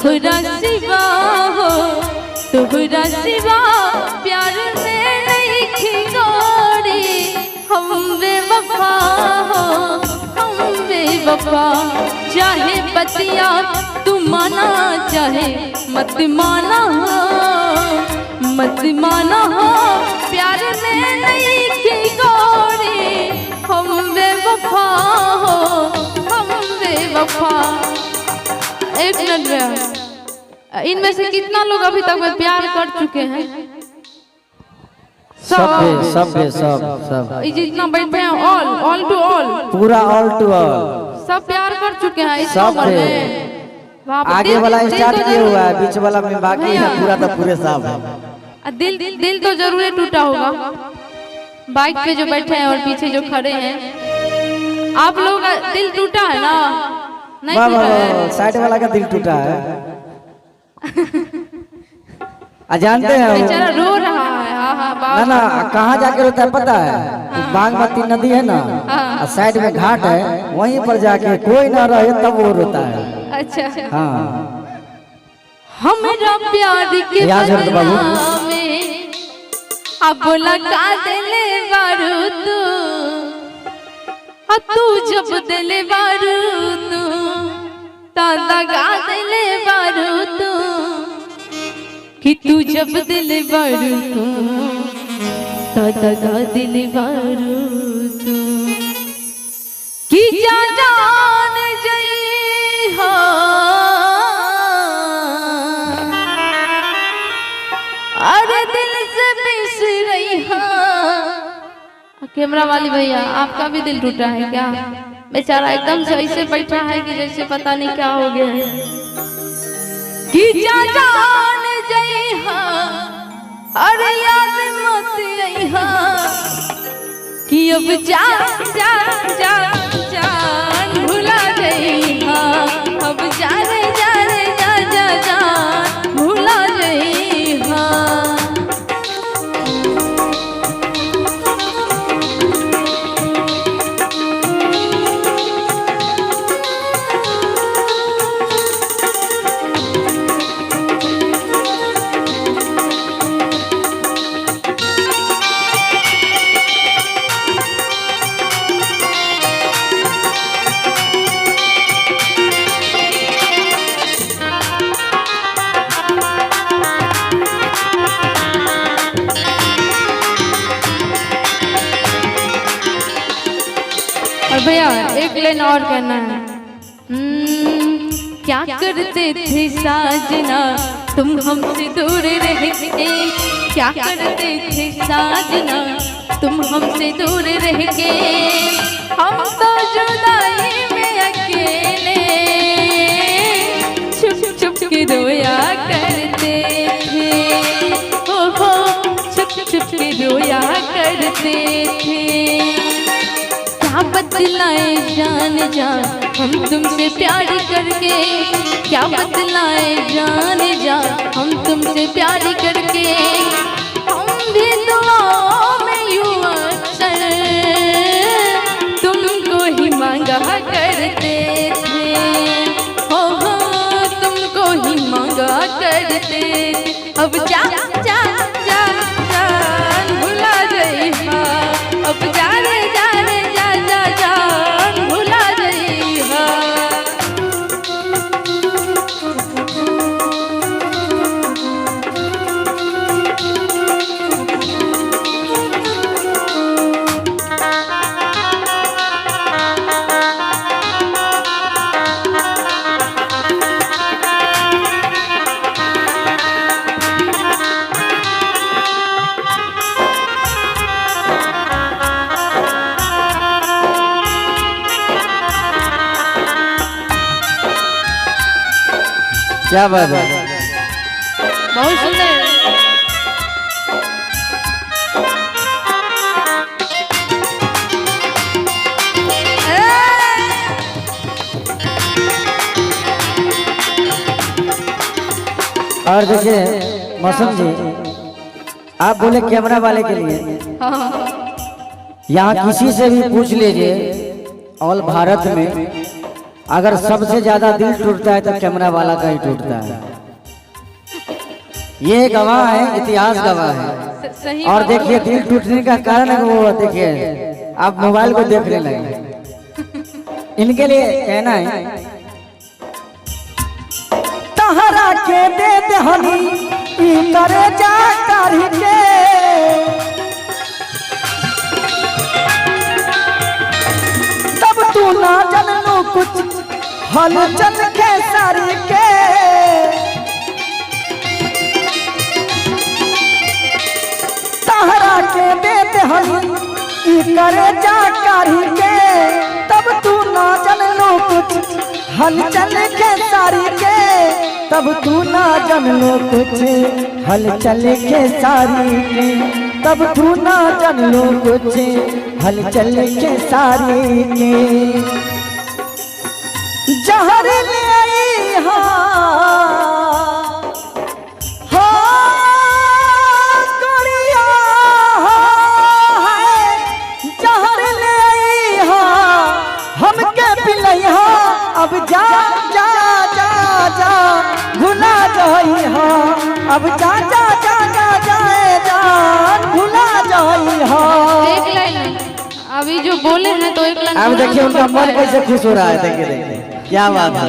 तोहरा सिवा हो, तोहरा सिवा प्यार में नहीं खिगोरी, हम बेवफा हो, हम बेवफा। चाहे पतिया तू माना चाहे मत माना हो, मत माना हो, प्यार में नहीं खिगोरी, हम बेवफा हो, हम बेवफा। एक मिनट भैया, इनमें से कितना लोग अभी तक में प्यार कर चुके हैं? सब सब सब सब। ये जितना बैठे हैं, ऑल ऑल टू ऑल। पूरा ऑल टू ऑल। सब प्यार कर चुके हैं इस सब उम्र थे। में? बाप, आगे दिल- वाला दिल स्टार्ट तो किए जरूर- हुआ है, बीच वाला में बाकी है, पूरा तो पूरे साफ है। दिल दिल तो जरूर टूटा होगा। बाइक पे जो बैठे हैं और पीछे जो खड़े हैं, आप लोगों का दिल टूटा है ना? नहीं वाह टूटा वाह है? वाह, साइड वाला का दिल टूटा है आ जानते हैं बेचारा रो रहा है। हाँ हाँ। ना। बाप। ना, कहाँ जाके रोता है पता है? बागमती नदी है ना और साइड में घाट है, वहीं पर जाके कोई ना रहे तब वो रोता है। अच्छा। हाँ। हमरा प्यार के याद है बाबू। बदला में अब बोला का दिले बारू तू, आ तू जब दिले बारू तू तादा गा दिले बारू तू, कि तू जब दिले बारू तू तादा गा दिले बारू तू, कि जा जान जई हो, अरे दिल से बिसरई हाँ। कैमरा वाली भैया, आपका भी दिल टूटा है क्या? बेचारा एकदम से ऐसे बैठा है कि जैसे पता नहीं क्या हो गया है। कि जा जान जई हाँ, अरे याद मत आई हाँ, कि अब जा जा जा जान भुला गई हाँ, अब जा रे जा रे जा जा जान भुला गई हाँ। और भैया, एक लाइन और कहना है। क्या करते थे साजना तुम हमसे दूर रह के, क्या करते थे साजना तुम हमसे दूर रह के, हम तो जुदाई में अकेले छुप छुप के रोया करते थे, हो हो, छुप छुप के रोया करते थे। क्या बतलाए जान जा हम तुमसे प्यार करके, क्या बतलाए जान जा हम तुमसे प्यार करके, हम भी दुआओं में यूं अक्सर तुमको ही मांगा करते थे, हो हो, तुमको ही मांगा करते थे। अब जा जा जा जान भुला गई हाँ, अब जा रे जा रे जा जा जान भुला गई हाँ। क्या बात है! बहुत सुंदर। और देखिए मौसम जी, आप बोले कैमरा वाले के लिए, यहाँ किसी से भी पूछ लीजिए, ऑल भारत में अगर सबसे ज्यादा दिल टूटता है तो कैमरा वाला का ही टूटता है। ये गवाह है, इतिहास गवाह है। सही और बात। देखिए दिल टूटने का कारण है वो, देखिए आप मोबाइल को देखने लगे। इनके लिए कहना है, तहरा के दे देहनी ई करे जा काढ़ी के, तब तू ना जनलू कुछ हलचल के सारी के। तहरा के दे देहनी ई करे जा काढ़ी के, तब तू ना जनलू कुछ हलचल के सारी के, तब तू ना जनलू कुछ हलचल के सारी के, तब तू ना जनलू कुछ हलचल के सारी के। जहर ले आई हाँ हाँ गोरिया है, जहर ले आई हाँ हमके पिलैहा, अब जा जा जा जा भुला जाई हाँ, अब जा जा जा जा जाए जान भुला जाई हाँ। एक लाइन अभी जो बोले हैं तो एक लाइन अब बोलना देखिए तो उनका पड़ता मन है। कैसे खुश हो रहा है, देखिए देखिए क्या बात है।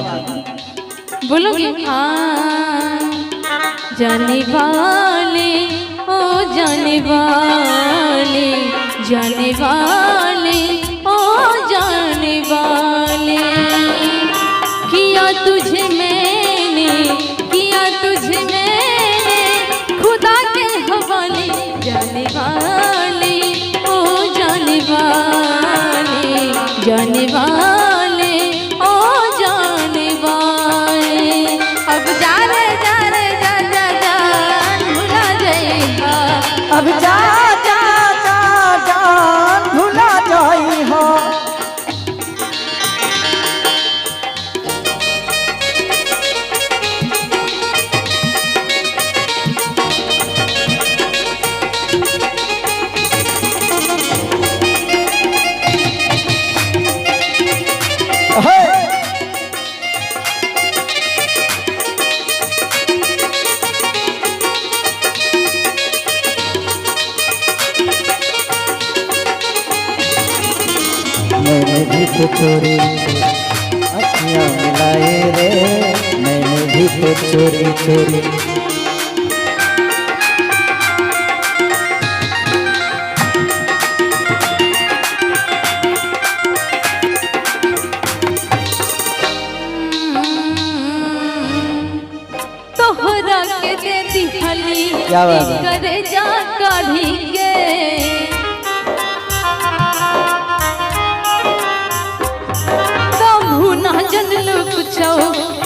बोलूंगी हाँ, जाने वाले ओ जाने वाले, जाने वाले ओ जाने वाले, किया तुझे मैंने, किया तुझे मैंने खुदा के हवाले, जाने वाले ओ जाने वाले, जाने वाले ओ जाने वाले, अब जा रे जा रे जा जा जान भुला जाएगा, अब जा जा जा जान भुला जाई हाँ। हे! मैंने भी तो चोरी अखियाँ मिलाए रे, मैंने भी तो चोरी चोरी। तोहरा के दे दिहली क्या बात है? करे जा काढ़ी के, तभू ना जनलू कुछो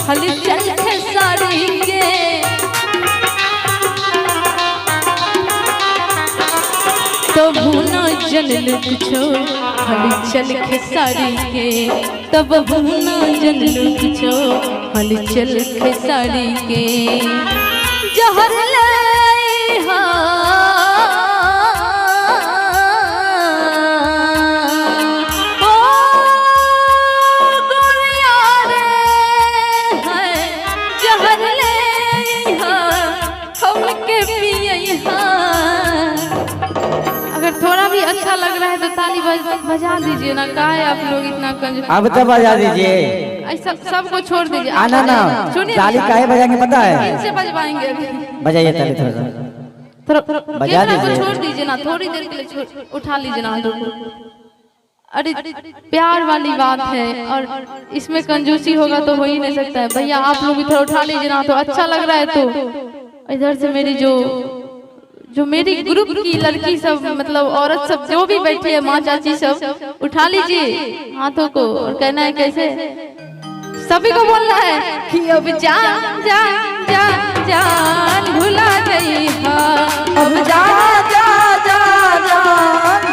हलचल के साड़ी के, तभू ना जनलू कुछो हलचल के साड़ी के, तब ना जनलू कुछो हलचल के साड़ी के, जहर ले हाँ, ओ गोरिया रे है, जहर ले हाँ, हमके पियहा। अगर थोड़ा भी अच्छा लग रहा है तो ताली बजा दीजिए ना, काहे आप लोग इतना कंजूस। अब तो बजा दीजिए। ऐसा सबको छोड़ दीजिए। आना ना, सुनिए, ताली काहे बजाएंगे पता है? इनसे बजवाएंगे अभी। बजाइए ताली थोड़ा सा। थोड़ा बजा कैमरा को दीजिए। छोड़ दीजिए ना, थोड़ी देर के लिए छोड़, उठा लीजिए ना हाथों को। अरे प्यार वाली बात है और इसमें कंजूसी होगा तो हो ही नहीं सकता है। भैया आप लोग भी थोड़ा उठा लीजिए ना, तो अच्छा लग रहा है तो। इधर से मेरी जो जो मेरी ग्रुप की लड़की सब, मतलब औरत सब जो भी बैठी है, माँ चाची सब, उठा लीजिए हाथों को। और कहना है कैसे, सभी को बोलना है कि अब जा जा जा जान भुला गई। अब जा जा जा जान